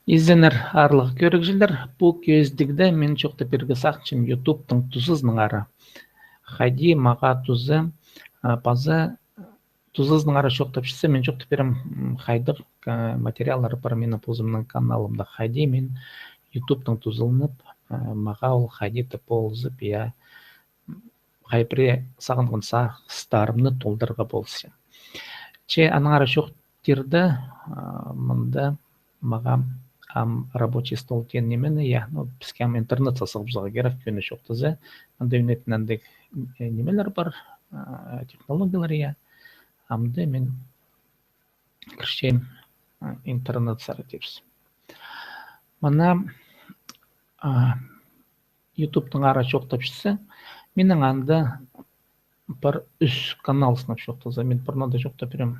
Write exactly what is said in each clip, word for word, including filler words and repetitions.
Изеннер, аарлығ кӧрігҷілер, пу кӧзідігде мин чоохтап пирерге сағынчам Ютубтың тузазынаңар. Хайди мағаа туза, а, паза тузазынаңар чоохтапчатса, мин чоохтап пирем, м, хайдағ, а, материаллар пар минің позымның каналымда. Хайди мин Ютубтың тузаланып, а, мағаа ол хайди-да полызып, я, хай пірее сағынған сағыстарымны толдырарға полысчам. Че аннаңар чоохтирда, а, мында мағаа ам рабочий стол теен нимені, я, ну, піске ам интернетсер сығыбызарға кирек, кӧні чоохтаза, анда ӱнетін андағ, э, нимелер пар, а, технологиялар, я, амды мин кірчем, а, интернетсер тіпчебіс. Мына, а, Ютубтаңар чоохтапчатса, минің анда пар ӱс канал, сынап чоохтаза, мин пурнада чоохтап пирем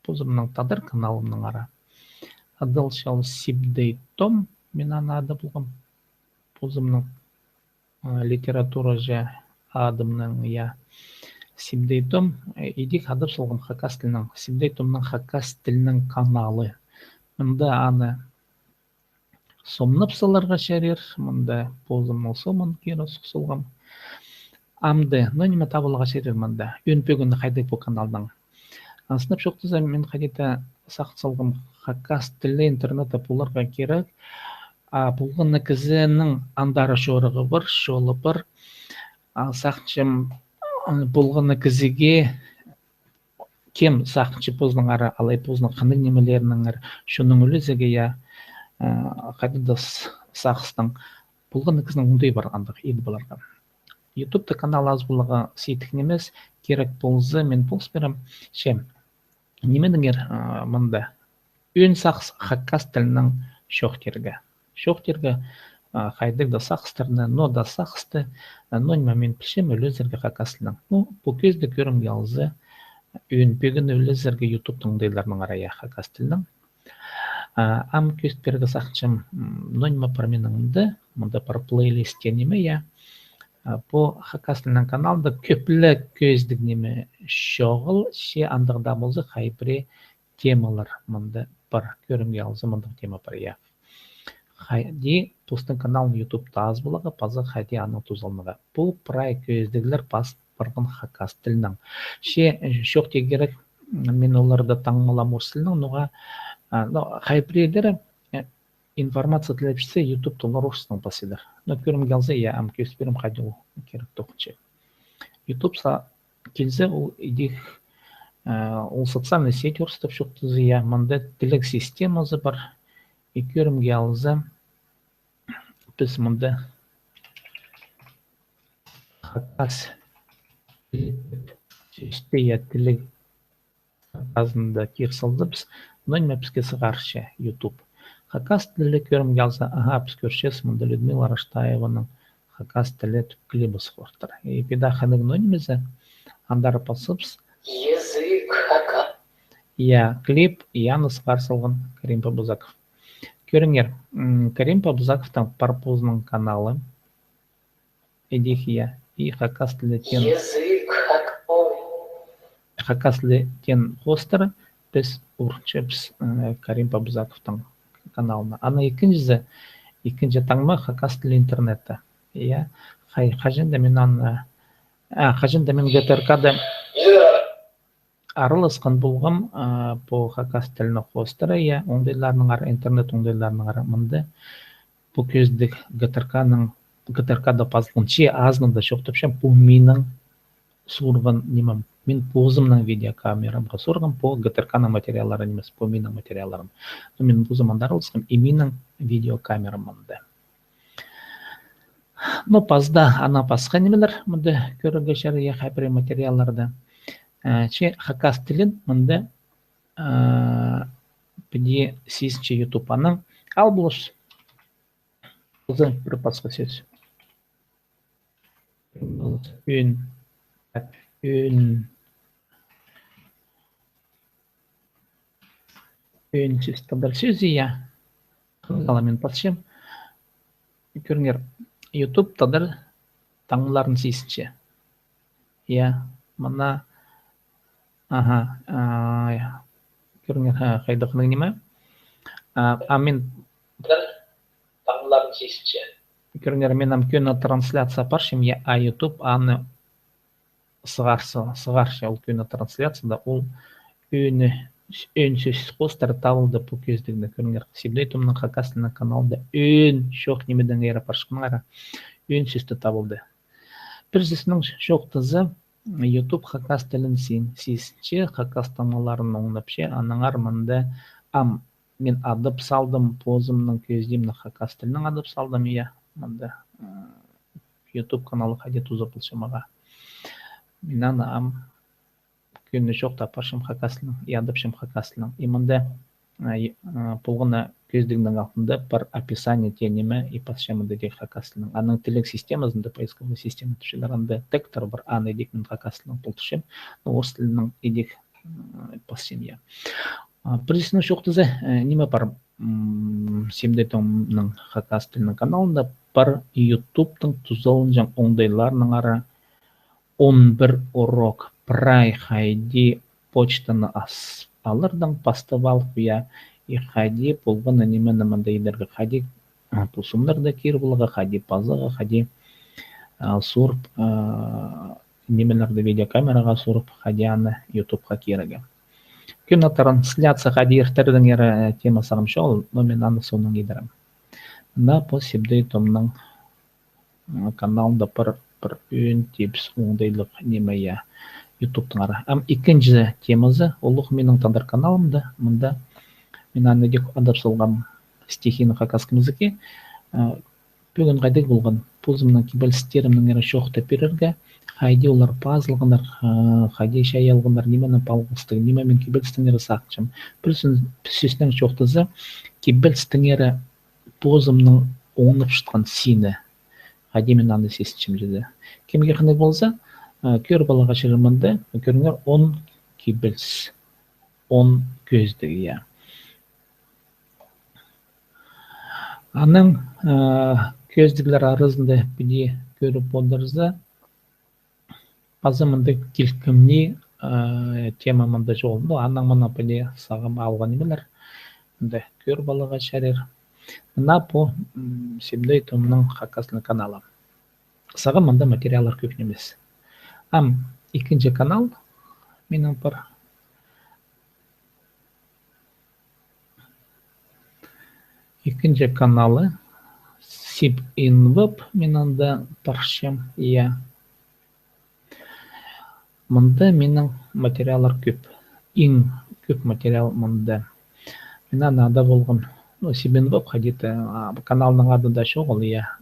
позымның тадар каналымнаңар. Адалча ол Сибдей Том, мин аны адап алғам позымның, а, литератураҷы адымнаң, я. Сибдей Том, э, идӧк адап салғам хакас тілінең, Сибдей Томның хакас тілінең каналы. Мында аны сомнап саларға чарир, мында позымның сомын кире суғ салғам. Амды, ну, ниме табыларға чарир мында? Ӧӧн пӧгіні хайдағ пу каналның? А, сынап чоохтаза, мин хайди-да сағыс салғам, хакас тілі интернетте поларға кирек. А, полған на кізінің андар чорығы пар, чолы пар. А, сағынчам, а, полған на кізіге кем сағынча позынаңар, алай позының хынығ нимелерінеңер, чоннаң ӱлезерге, я, а, хайди-да с-, сағыстаң. Полған на кізінің оңдайы пар андағ идіп аларға. Ютубта канал ас поларға сидік нимес, кирек полза, мин полыс пирем. Че, нименеңер, а, мында? Ӧӧн сағыс хакас тілінең чоохтирға. Чоохтирға, а, хайдағ-да сағыстарны, но даа сағысты, а, но ниме мин пілчем, ӱлезерге хакас тілінең. Ну, пу кӧзідіг кӧрімге алза, ӧӧн пӧгін ӱлезерге Ютубтың оңдайларынаңар, я, хакас тілінең. А, ам кӧзіт пирерге сағынчам, м, но ниме пар минің мында, мында пар плейлист теен ниме, я. А, пу хакас тілінең каналда кӧп ле кӧзідіг ниме чоғыл, че андағ даа полза, хай пірее темалар мында пар, кӧрімге алза, мындағ тема пар, я. Хайди постың каналын Ютубта ас поларға, паза хайди аны тузаланарға. Пу прай кӧзідіглер пас парған хакас тілінең. Че, э, чоохтирға кирек, м, мин оларны таңмалаам орыс тілінең, ноға, а, но хай піреелері, э, информация тілепчетсе, Ютубта олар орыстаң пасчадыр. Но кӧрімге алза, я, ам кӧзіт пирем, хайди ол кирек тоғынча. Ютуб са килзе, ол идӧк, э, ол социальный сеть орыстап чоохтаза, я, мында тілег системазы пар. И кӧрімге алза, піс мында хакас тілі, я, тілег азында кир салдыбыс, но ниме піске сығарча Ютуб? Хакас тілі кӧрімге алза, аха, піс кӧрчебіс, мында Людмила Раштаеваның хакас тілі тіп клибі сығартыр. И піди хынығ, но нимезі, андар пасыбыс. Язык хака. Я, клип, я, аны сығар салған Карим Пабузаков. Кӧріңер, м, Карим Пабузаковтың пар позының каналы. Идӧк, я, и хакас тілі теен. Язык хак-, ой. Хакас тілі теен хоостыра піс урчабыс, э, Карим Пабузаковтың каналына. Аны ікінҷізі, ікінҷі таңма хакас тілі интернетте. Я, хай-, хаҷан-да мин аны, а, хаҷан-да мин ГТРК-да араласхан полғам, а, пу хакас тілінің хоостыра, я, оңдайларынаңар, интернет оңдайларынаңар мында. Пу кӧзідіг ГТРК-ның, ГТРК-да пазылған, че азынында чоохтапчам, пу минің суурған нимем. Мин позымның видеокамерамға суурғам, пу ГТРК-ның материаллары нимес, пу минің материалларым. Но мин позым анда араласхам, и минің видеокамерам мында. Но паза даа ана пасха нимелер мында кӧрерге чарир, я, хай пірее материалларда. Э, че хакас тілін мында, э, піди сизінче Ютуб. Анаң ал полыс. Паза пір пасха сӧс. Ӧӧн. Ӧӧн. Ӧӧн сӧс, тадар сӧзі, я. Хынығ ла мин пасчам. Кӧріңер, Ютуб тадар таңмаларын сизінче. Я, мына, аха, а, я. Кӧріңер, ха, хайдағ хынығ ниме. А, а мин Кӧріңер, мин ам кӧні трансляция апарчам, я, а YouTube аны сығарча, сығарча ол кӧні трансляцияда, ол ӧӧні, ӧӧн сӧс хоостыра табылды пу кӧзідігде. Кӧріңер, Сибдей Томның хакас тілінең каналында ӧӧн чох нимедеңер апарчатханнаңар, ӧӧн сӧсте табылды. Пір сӧснең чоохтаза, YouTube хакас тілін син-, сизінче, хакас таңмаларын оңнапча, аннаңар мында ам мин адап салдым, позымның кӧзідімні хакас тілінең адап салдым, я, мында, м, YouTube каналы хайди туза полча мағаа. Мин аны ам кӧні чоохтап парчам хакас тілінең, я, адапчам хакас тілінең. И мында, а, и, а, полған на кӧзідігнің алтында пар описание тее ниме, и пасчам мында тее хакас тілінең. Аның тілег системазында, поисковая система тіпчелер, анда тег тур пар, аны идӧк мин хакас тілінең толдырчам, но орыс тілінең идӧк, м, пасчам, я. А, пір сӧснең чоохтаза, э, ниме пар, м, Сибдей Томның хакас тілінің каналында пар ютубтың тузаланҷаң оңдайларынаңар он пір урок. Прай хайди почтаны ас-, алардаң пастап алып, я, и хайди полған на нимені мында идерге, хайди, а, пу сомнарда киріп аларға, хайди пазарға, хайди, а, суурып, а, нимелерді видеокамераға суурып, хайди аны ютубха кирерге. Кӧні трансляция хайди иртірерге, э, тема сағам чоғыл, но мин аны соонаң идерем. Мына пу Сибдей Томның, м, каналында пір, пір ӧӧн тибіс оңдайлығ ниме, я, ютубтаңар. Ам ікінҷі темазы, улуғ минің тадар каналымда, мында мин аны идӧк адап салғам, стихи на хакасском языке. Э, пӱӱн хайдағ полған, позымның кибелістерімнеңер чоохтап пирерге, хайди олар пазылғаннар, э, хайди чайалғаннар, нименең палғалыстығ, ниме мин кибелістеңер сағынчам. Пір сӧс-, сӧснең чоохтаза, кибелістеңер позымның оңнапчатхан сині. Хайди мин аны сизінчем чізе. Кемге хынығ полза, э, кӧр паларға чарир мында, кӧріңер, он кибеліс, он кӧзідіг, я. Анаң, э, кӧзідіглер аразында піди кӧріп одырза, паза мында килкімні, э, тема мында чоғыл. Ну, анаң мына піди сағам алған нимелер. Мында кӧр паларға чарир. Мына пу, м, Сибдей Томның хакас тілінің каналы. Сағам мында материаллар кӧп нимес. Ам ікінҷі канал минің пар. Ікінҷі каналы Сибинвеб, мин анда парчам, я. Мында минің материаллар кӧп. Иң кӧп материал мында. Мин аны адап алғам. Ну, Сибинвеб хайди-да, а, каналның ады даа чоғыл, я.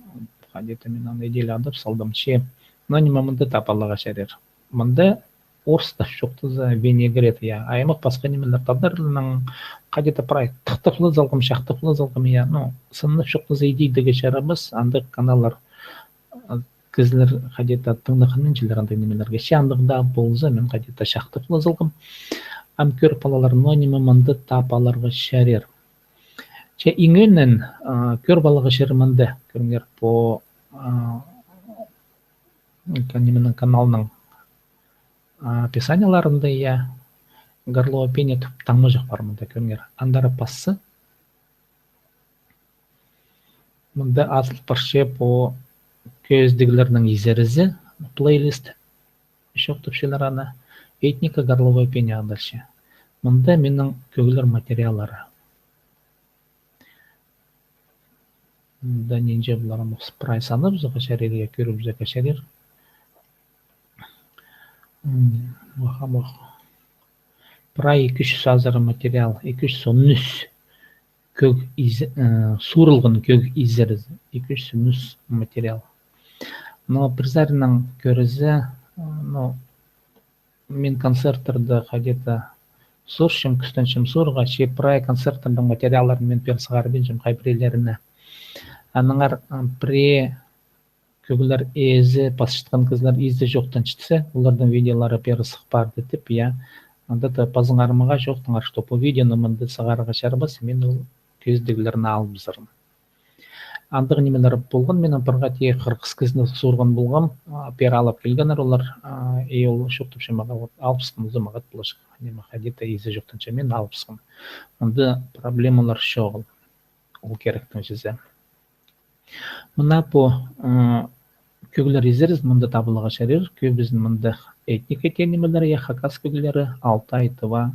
Хайди-да мин аны идӧк ле адап салдым чи. Но ниме мында тап аларға чарир. Мында орыстап чоохтаза винегрет, я. Аймах пасха нимелер, тадарларның хайди-да прай тыхтап ла салғам, чахтап ла салғам, я. Ну, сынап чоохтаза идӧк идерге чарабас, андағ каналлар, а, кізілер хайди-да тыңнахханминчалар андағ нимелерге. Че андағ даа полза, мин хайди-да чахтап ла салғам. Ам кӧр палалар, но ниме мында тап аларға чарир. Че иң ӧӧнінең, а, кӧр паларға чарир мында, кӧріңер, пу, а, ка-, нименің, каналның, а, описаниеларында, я, горловое пение тіп таңмаҷах пар мында, кӧріңер. Андар пасса, мында азыл парча пу кӧзідіглернің изерізі, плейлист, чоохтапчалар аны, этника, горловое пение адалча. Мында минің кӧглер материаллары. Мында нинҷе полар, прай санап ызарға чарир, я, кӧріп ызарға чарир. М, махамах. Прай ікі чӱс азыра материал, ікі чӱс он ӱс кӧг из-, э, суурылған кӧг изерізі, ікі чӱс он ӱс материал. Но пір саринаң кӧрзе, э, ну, мин концерттерде хайди-да суурчам, кӱстенчем суурарға, че прай концерттернің материалларын мин пеер сығарбинчам, хай пірелеріне. Аннаңар, м, пірее кӧглер ээзі пасчатхан кізілер изі чоохтанчатса, оларның видеолары пеер сых парды тіп, я. Анда даа пазыңар мағаа, чоохтаңар, что пу видеоны мында сығарарға чарабас, мин ол кӧзідіглерні алыбызарым. Андағ нимелер полған, минің пір хати хырғыс кізіні суурған полғам, а, пеер алып килгеннер олар, а, и ол чоохтапча мағаа, вот, алыбысхан, узы мағат поларҷых, ниме хайди-да изі чоохтанча, мин алыбысхам. Мында проблемалар чоғыл, ол киректең чізе. Мына пу, ы, кӧглер изерзең, мында табыларға чарир, кӧбізін мында этника теен нимелер, я, хакас кӧглері, Алтай, Тыва,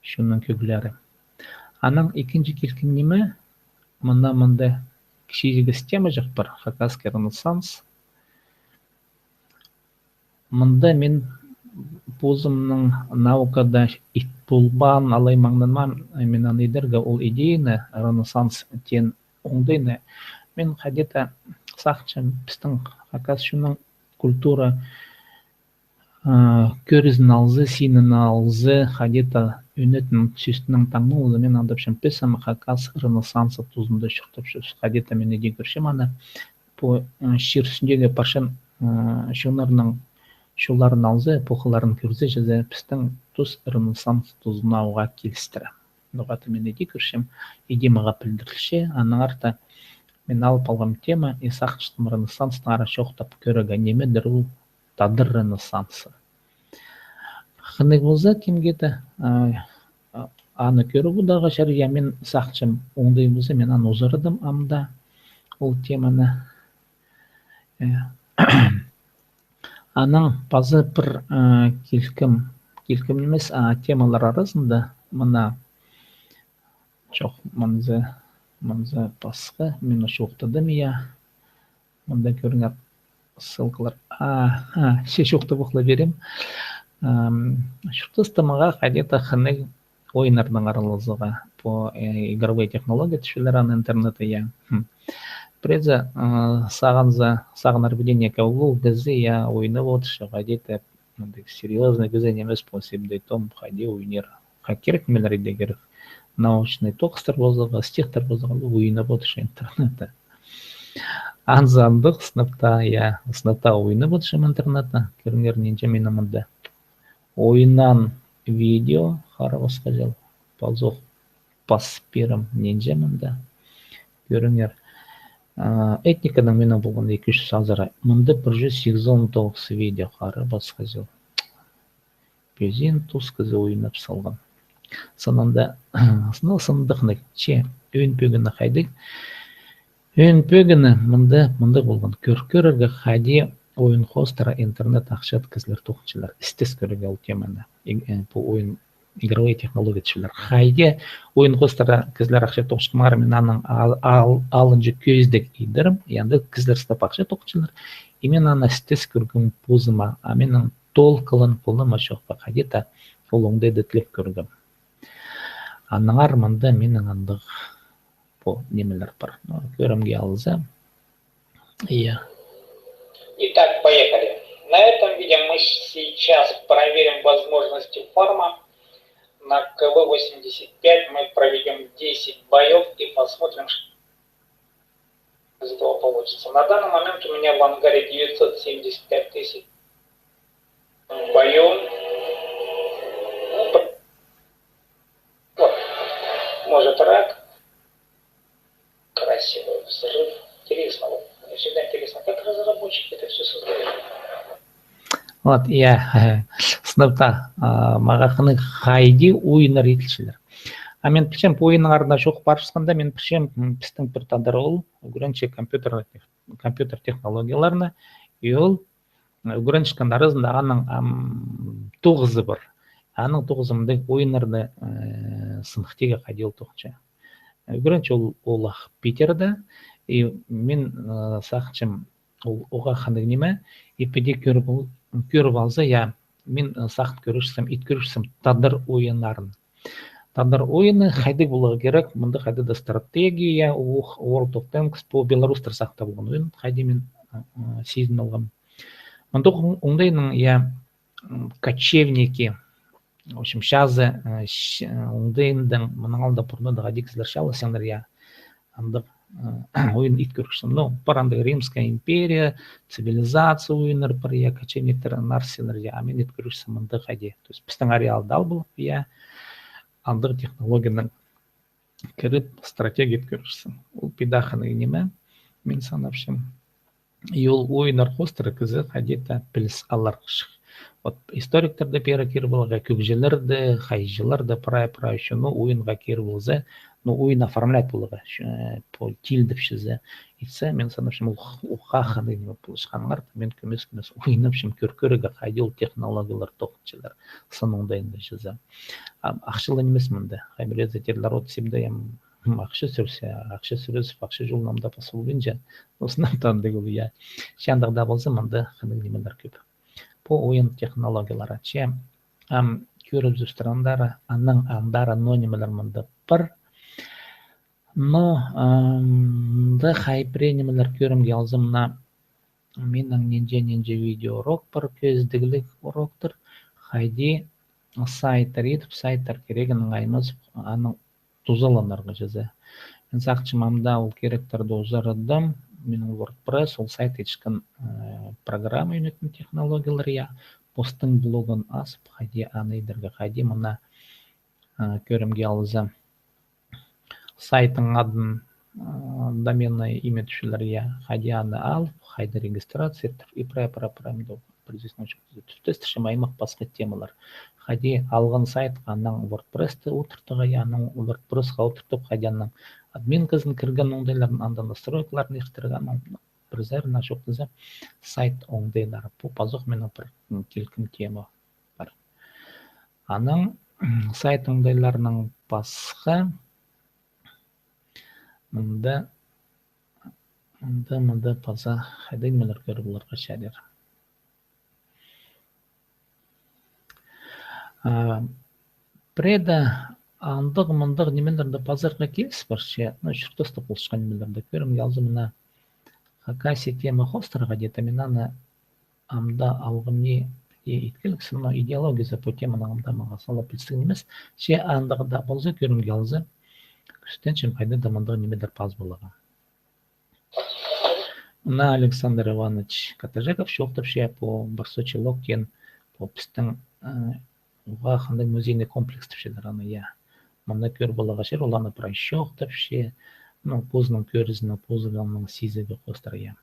чонның кӧглері. Анаң ікінҷі килкім ниме, мына мында кічіҷек темаҷах пар, хакасский ренессанс. Мында мин позымның наукада ит полбаан алай маңнанмаам, мин аны идерге, ол идеяны, ренессанс теен оңдайны. Мин хайди-да сағынчам, пістің хакас чонның культура, а, кӧрізін алза, синін алза, хайди-да ӧнетін сӧстің таңмалызы, мин андапчам, піс ам хакас ренессансы тузында чуртапчабыс, хайди-да мин иди кӧрчем аны. Пу, ы, чир ӱстӱндегі парчан, ы, чоннарның, чоннарын алза, пу хылларын кӧрзе, чізе пістің тус ренессанс тузына уғаа килістіре. Ноға-да мин иди кӧрчем, иди мағаа пілдірілче, аннаңар та мин алып алғам тема, и сағынчам ренессанстаңар чоохтап кӧрерге, нимедір ол тадар ренессансы. Хынығ полза кемге-де, а, а, аны кӧріп одарға чарир, я, мин сағынчам, оңдай полза, мин аны узарадым ам даа, ол теманы. Э, анаң паза пір, э, килкім, килкім нимес, а, темалар аразында мына, чох, мынзы, мынзы пасха, мин чоохтадым, я. Мында кӧріңер, ссылкалар. А, а, че чоохтап ох ла пирем. Ам, чуртаста мағаа хайди-да хынығ ойыннарнаң аралазарға. Пу, э, игровые технологии тіпчелер аны интернетте, я. Хм. Пірее, э, сағынза, сағынар пілген ниме, ол кізі, я, ойнап одырча, хайди-да, мындағ серьёзный кізі нимес, пу сибдей том, хайди ойнир. Ха, кирек нимелер иде кирек. Научный тоғыстар полза, стихтар полза, ол ойнап одырча интернетте. Анзы андағ сынап та, я, сынап та ойнап одырчам интернетте. Кӧріңер, нинҷе минің мында. Ойнаан видео, харабасха чыл. Пазох пас пирем, нинҷе мында. Кӧріңер. А, этниканың минің полған ікі чӱс азыра. Мында пір чӱс сигізон тоғыс видео, харабасха чыл. Пӧзен тус кізі ойнап салған. Сынында, сынында сындағ ниме, че, ӧӧн пӧгіні хайдағ. Ӧӧн пӧгіні мында, мында полған. Кӧр, кӧрерге, хайди ойын хоостыра интернет ахчат кізілер тоғынчалар. Істес кӧрерге ол теманы. И, э, пу ойын, игровые технологии тіпчелер. Хайди ойын хоостыра кізілер ахча тоғынча, мағаа мин аның ал-, ал-, алынҷа кӧзідіг идерім, анда кізілер сынап ахча тоғынчалар. И мин аны істес кӧргем позыма, а минің толкалан полама чох па, хайди-да ол оңдайда тілеп кӧргем. Аннаңар мында минің андағ пу нимелер пар. Ну, кӧрімге алза. Я. Итак, поехали. На этом видео мы сейчас проверим возможности фарма на К В восемьдесят пять. Мы проведем десять боев и посмотрим, что из этого получится. На данный момент у меня в ангаре девятьсот семьдесят пять тысяч боев. Ну, вот. Может, рак. Красивый взрыв. Интересно. Вот. Мне всегда интересно, как разработчики это всё создают. Вот, я, сынап та, а, мағаа хынығ хайди ойыннар иділчелер. А мин пілчем, пу ойыннарны чоох парыбысханда, мин пілчем, м, пістің пір тадар оол ӱгренче компьютер, компьютер технологияларны, и ол ӱгренчеткен аразында аның, ам, тоғызы пар. Аның тоғызы мындағ ойыннарны, э, сыныхтирға хайди ол тоғынча. Ӱгренче ол, ол ах Питерде, и мин, э, сағынчам, ол уғаа хынығ ниме, и піди кӧріп ал-, кӧріп алза, я, мин, э, сағын кӧрчем, ит кӧрчем тадар ойыннарын. Тадар ойыны хайдағ поларға кирек, мында хайдағ-да стратегия, ух, World of Tanks, пу белорустар сағыста полған ойын, хайди мин, ы, ы, сизін алғам. Мында оң-, оңдайның, я, м, кочевники, в общем, чазы, ы, ч-, ы, оңдайның, мының алнында пурнада хайди кізілер чааласчаңнар, я, андағ, ы, ойын ит кӧрчем. Ну, пар андағ Римская империя, цивилизация ойыннар пар, я, кочевниктер, нарсилар, я, а мин ит кӧрчем мында хайди. То есть, пістің ареалда ал полып, я, андағ технологиянаң кіріп, стратегия ит кӧрчем. Ол пида хынығ ниме, мин санапчам. И ол ойыннар хоостыра кізі хайди-да піліс аларҷых. Вот историктерді пеер киріп аларға, кӧгҷілерді, хайҷыларны, прай-прай чонны ойынға киріп алза, ну, ойын оформлять поларға, пу тилдепчезе. Итсе, мин санапчам, ол уғаа хынығ ниме полчатханнаңар, мин кӧмес-кӧмес ойнапчам, кӧр-, кӧрерге, хайди ол технологиялар тоғынчалар, сын оңдайында чізе. Ахча ла нимес мында. Хай пірее тирлер, от Сибдей ам ахча сӱрзе, ахча сӱрзе, ахча чолын ам даа пас полбинча. Осыннаң тандығ ол, я. Че андағ даа полза, мында хынығ нимелер кӧп. Пу ойын технологиялары. Че ам кӧрібізіп тур андар, анаң андар ноо нимелер мында пар. Но, ам, мында хай пірее нимелер кӧрімге алзам, мына минің нинҷе-нинҷе видеоурок пар, кӧзідігліг уроктар. Хайди сайттар идіп, сайттар кирегінең аймас, аның тузаланарға чізе. Мин сағынчам, ам даа ол киректерні узарадым. Минің WordPress, ол сайт итчеткен, э, программа, ӱнетін технологиялар, я. Постың блогын азып, хайди аны идерге, хайди мына, э, кӧрімге алза, сайттың адын, э, доменнай име тіпчелер, я. Хайди аны алып, хайди регистрация итіп, и прай, прай, прай, мында пір сӧснең чоохтаза, тӱстестірчем аймах пасха темалар. Хайди алған сайтха анаң WordPress-ті утыртарға, я, анаң WordPress-ха утыртып, хайди аның админказын кірген оңдайларын, анда настройкаларын иртірген, ну, пір саринаң чоохтаза, сайт оңдайлары. Пу пазох минің пір, м, килкім тема пар. Анаң, м, сайт оңдайларынаң пасха, мында, мында, мында паза хайдағ нимелер кӧріп аларға чарир. А, пірее дее андағ-мындағ нимелерні пазарға киліс парча, ну, чуртаста полчатхан нимелерні кӧрімге алза, мына Хакасия тема хоостыра, где-то мин аны ам даа алғам ни, и иткелексім, но идеологиязы пу теманың ам даа мағаа сала пілдістіг нимес. Че андағ даа полза, кӧрімге алза, кӱстенчем хайдағ даа мындағ нимелер пас поларға. Мына Александр Иванович Катажеков чоохтапча пу Барсучий лог теен, пу пістің, э, уғаа хынығ музейный комплекс тіпчелер аны, я. Мында кӧр поларға чарир, ол аны прай чоохтапча, ну, позының кӧрізі, позының сизігі хоостыра, я.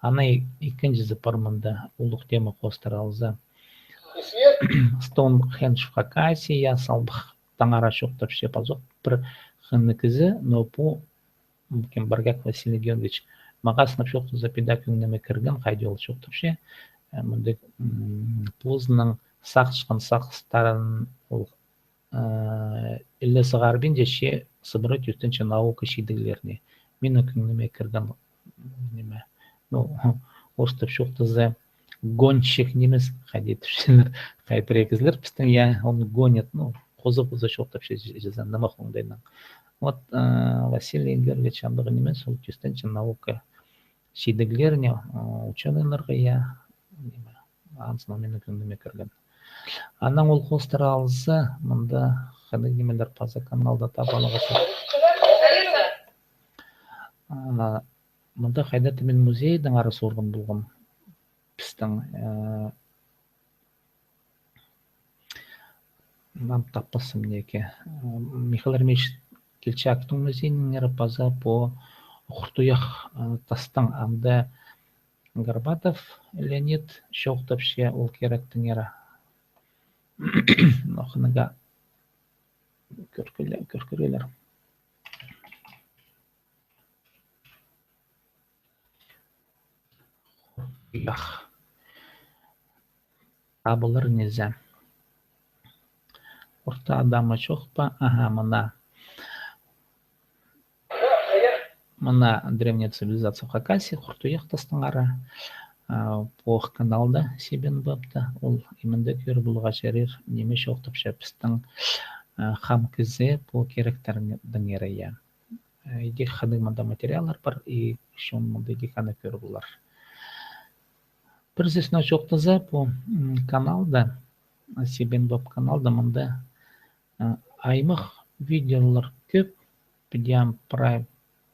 Анаң ікінҷізі пар мында, улуғ тема хоостыра алза. Стоунхендж в Хакасии, я, салбах таңара чоохтапча, пазох пір хынығ кізі, но пу, м, кем, Боргак Василий Георгиевич. Мағаа сынап чоохтаза, піди кӧңніме кірген, хайди ол чоохтапча. Э, мында, м, позының сағысчатхан сағыстарын ол, э, іле сығарбинча, че сыбыра тӧстенче наука чидіглеріне. Минің кӧңніме кірген, м, ниме. Ну, орыстап чоохтаза, гонщик нимес, хайди тіпчелер, хай пірее кізілер пістің, я, он гонит, ну, хоза-хоза чоохтапча, че, че, че, нымах оңдайнаң. Вот, э, Василий Георгиевич андағ нимес, ол тӧстенче наука чидіглеріне, э, учёныйларға, я, ниме, анзынаң минің кӧңніме кірген. Анаң ол хоостыра алза, мында хынығ нимелер паза каналда таап аларға чарир. А, мында хайда-да мин музейдеңер сурған полғам. Пістің, э, ам таппасым неке. Э, Михаил Еремеевич Кильчичаковтың музейінеңер паза пу хуртуях, э, тастаң, анда Горбатов Леонид чоохтапча ол киректеңер. Ноо хынығ кӧркеле-, кӧркелер. Ах. Табылар ниме. Орта Адама чох па? Аха, мына. Мына древняя цивилизация в Хакасии, хуртуях тастаңар. А, пу каналда, Сибен Бабта, ол именно кӧр поларға чарир, ниме чоохтапча пістің, а, хам кізі пу киректернеңер, я. Э, идӧк хынығ мында материаллар пар, и чон мында идӧк аны кӧр полар. Пір сӧснең чоохтаза, пу, м, каналда, Сибен Баб каналда мында, э, аймах видеолар кӧп, піди ам прай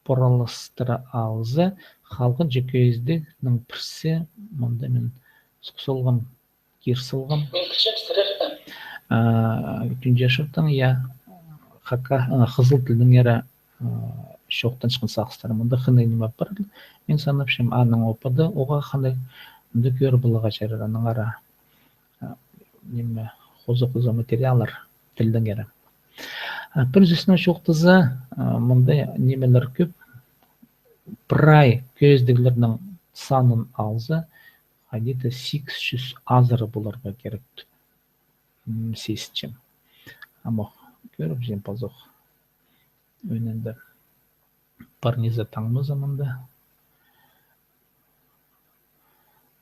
пуралыстыра алза, халғанҷы кӧзідігнің пірсі, мында мин сух салғам, кир салғам. А, Тӱнҷашевтің, я, хака-, а, хызыл тілнеңер, а, чоохтанчатхан сағыстары. Мында хынығ ниме пар. Мин санапчам, аның опыды уғаа хынығ. Мында кӧр поларға чарир аннаңар, а, ниме, хоза-хоза материаллар тілнеңер. А, пір сӧснең чоохтаза, а, мында нимелер кӧп. Прай кӧзідіглернің санын алза, хайди-да сигіс чӱс азыра поларға кирек. М, сизінчем. Амох кӧріп, чем пазох. Ӧнінде пар ниме таңмаза мында.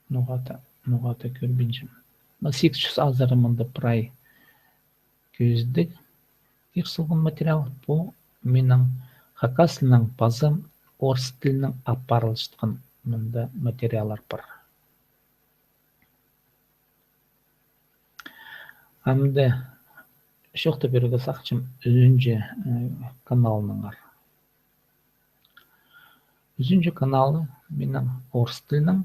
Ноға-да, ноға-да кӧрбинчем. Мына сигіс чӱс азыра мында прай кӧзідіг кир салған материал. Пу минің хакас тілінең паза орыс тілінең апарылчатхан мында материаллар пар. Амды чоохтап пирерге сағынчам ӱзінҷі, э, каналнаңар. Ӱзінҷі каналы минің орыс тілінең.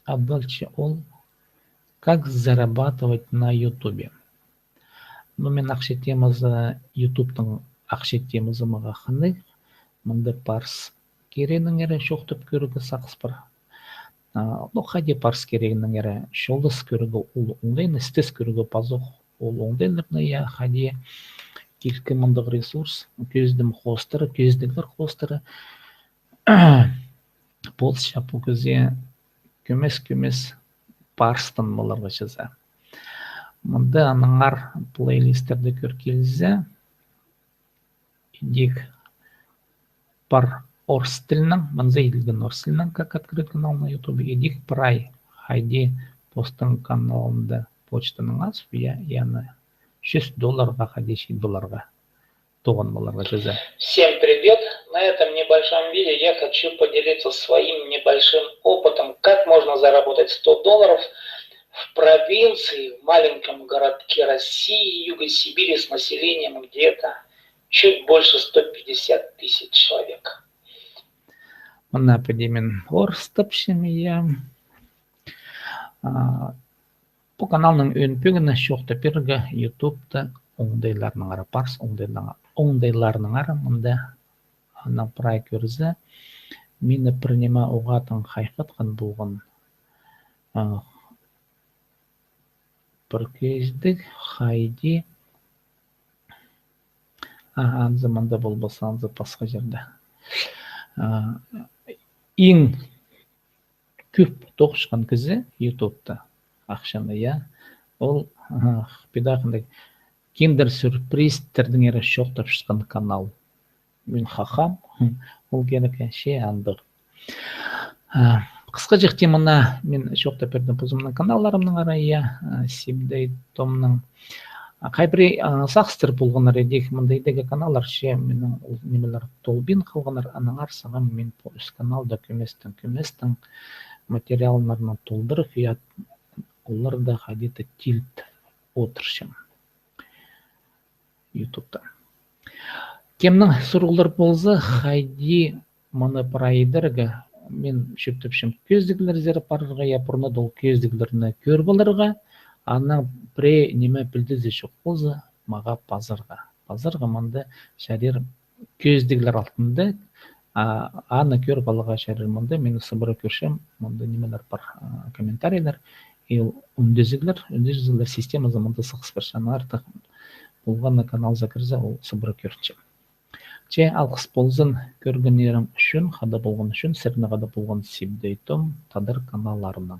Адалча ол «Как зарабатывать на Ютубе». Ну, мин ахча темазы, Ютубтың ахча темазы мағаа хынығ. Мында парыс кирегінеңер чоохтап кӧрерге сағыс пар. А, ну, хайди парыс кирегінеңер чолдас кӧрерге ол оңдайны, істес кӧрерге пазох ол оңдайларны, я, хайди килкі мындағ ресурс, кӧзідім хоостыра, кӧзідіглер хоостыра. Полысча пу кізее кӧмес-кӧмес парыстан поларға чаза. Мында аннаңар плейлистерді кӧр килзе, идӧк пар орыс тілінең, мынзы иділген орыс тілінең, «Как открыть канал на Ютубе», идӧк прай хайди постың каналында почтанаң азып, я, яны чӱс долларға хайди чит поларға. Тоғын поларға чаза. Всем привет! На этом небольшом видео я хочу поделиться своим небольшим опытом, как можно заработать сто долларов в провинции, в маленьком городке России, Юга Сибири, с населением где-то чуть больше ста пятидесяти тысяч человек. Мына піди мин орыстапчам, я. А, пу каналның ӧӧн пӧгіні чоохтап пирерге Ютубта оңдайларнаңар, парыс оңдайларнаңар, оңдайларнаңар. Мында анаң прай кӧрзе, мині пір ниме уғаа тың хайхатхан полған. А, пір кӧзідіг хайди. А, анзы мында полбас, анзы пасха чирде. А, иң кӧп тоғынчатхан кізі Ютубта ахчаны, я. Ол, а, пидахындай киндер-сюрпризтердеңер чоохтапчатхан канал. Мин хахам, ол кирек, че андағ. А, хысхаҷахти мына мин чоохтап пирдім позымның каналларымнаңар, я, а, Сибдей Томның. А, хай пірее, а, сағыстар полғаннар, идӧк мындағ идӧк каналлар, че минің ол нимелер толбин халғаннар, аннаңар сағам мин пу ӱс каналда кӧместең, кӧместең материалларны толдырып, я, оларны хайди-да тиліп одырчам Ютубта. Кемнің сурығлар полза, хайди мыны прай идерге, мин чӧптепчем кӧзідіглерзер парарға, я, пурнада ол кӧзідіглерні кӧр поларға, анаң пірее ниме пілдізі чох полза, мағаа пазарға. Пазарға мында чарир кӧзідіглер алтында, а, аны кӧр поларға чарир мында, мин сыбыра кӧрчем, мында нимелер пар, а, комментарийлер, и ол ӱндезіглер, ӱндезіглер системазы мында сығыс пирче, анаң артых полған на каналзар кірзе, ол сыбыра кӧрінче. Че алғыс ползын кӧргеннерің ӱчӱн, хада полған ӱчӱн, сірернең хада полған Сибдей Том тадар каналларынаң.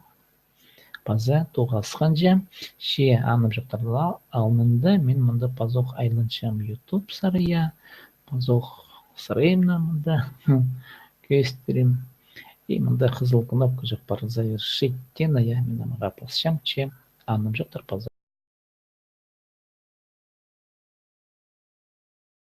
Паза тоғасханҷа, че анымҷохтар алнында мин мында пазох айланчам Ютубсар, я, пазох сырайымны мында кӧзіт пирем. И мында хызыл кнопкаҷах пар, завершить теен, я, мин аны пасчам, че анымҷохтар пазох